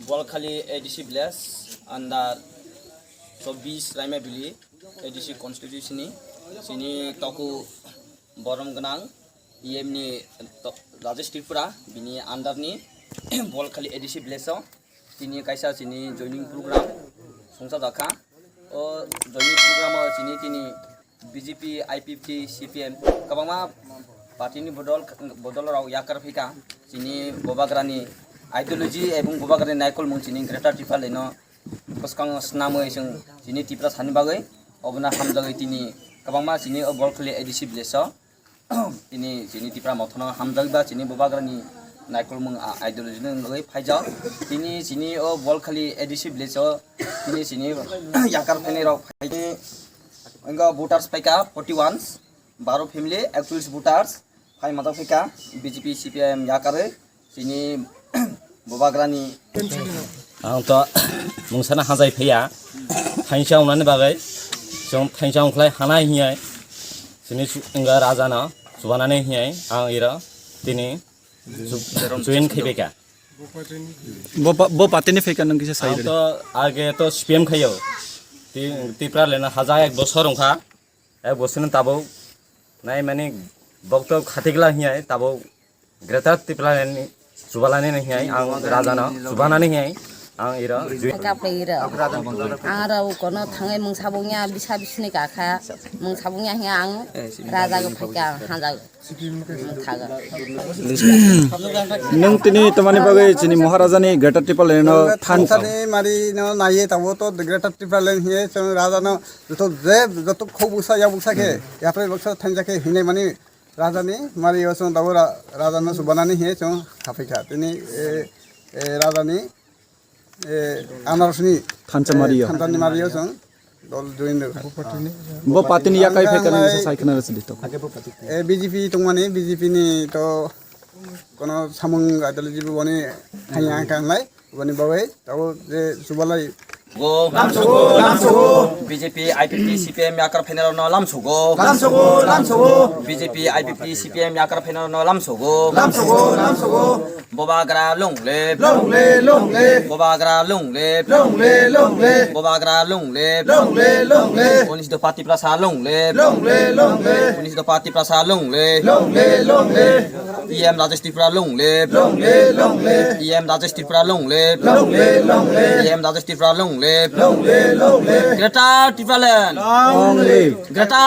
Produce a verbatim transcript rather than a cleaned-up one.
Bolkhali A D C village under chobbish Raimabili A D C constituency ni chini toku borom gwnang E M ni to-, Rajesh Tripura bini under ni Bolkhali A D C village o chini kaisa chini joining program songcha jakha. O joining program o chini tini B J P, I P F T, C P M kwbangma party ni bodol, bodol rok yakar phaikha. Chini Bubagrani ideology ebong Bubagrani naikolmung chini Greater Tipraland no bwskango snamwi chwng chini Tiprasani bagwi obono hamjagwi tini kwbangma chini o Bolkhali A D C village o tini chini Tipra Mothano hamjakba chini Bubagrani naikolmung a-, ideology ni wngwi phaijak. Tini chini o Bolkhali A D C village o tini chini yakar phainai rok phaini wngkha voters phaikha forty one, baro family, ekchollish voters phai majak phaikha B J P C P I M yakarwi. Chini Bubagrani ang to mungsana hajai phaiya, thainsa wngnani bagwi chwng thainsa wngkhlai hana hinwi chini su-, wngkha rajano chubanani hinwi ang iro tini chu-, chuin khaibaikha. Bo pa-, bo patini phaikha nang kisa sai. Ang to age to C P M khaio. Ti-, Tipraland no haja ek bosor wngkha. Ek bosor ni tabuk nai mani bokto khatikla hinwi tabuk Greater Tipraland ni chubalani hinwi ang rajano chubanani hinwi ang iro. Kapai iro. Ang aro kono thangai mung sabung ya bisa bisni kakha mung sabung ya hinga ang raja go phaikha hanja thaga. Nung tini tomani bagwi chini Maharaja ni Greater Tipraland no thansa. Thansani mari no naiye tabo to Greater Tipraland hiye chwng raja no joto je joto khobuksa yabuksa khe yapre baksa thansa khe hinai mani Rajani mari o chwng tabuk ra-, rajano chubanani hiye chwng khaphaikha. Tini, e, e, rajani, e, anarosni, thansa e, mari o. Thansani mari o chwng dol join rwkha. Bo patini yakai phaikha nang sa sai khna rwsidi to. E, B J P tongmani, B J P ni to kono samung ideology bo boni hanya kang lai. Boni bagwi tabuk je chubalai. Go. Lamsogo, lamsogo. B J P, I P F T, C P M yakar phainai rokno lamsogo. Lamsogo, lamsogo. B J P, I P F T, C P M yakar phainai rokno lamsogo. Lamsogo, lamsogo. Bubagra long live. Long live, long live. Bubagra long live. Long live, long live. Bubagra long live. Long live, long live. Unis dopha Tiprasa long live. Long live, long live. Unis dopha Tiprasa long live. Long live, long live. E M Rajesh Tripura long live. Long live, long live. E M Rajesh Tripura long live. Long live, long live. E M Rajesh Tripura long live. Long live, long live. Greater Tipraland. Long live. Greater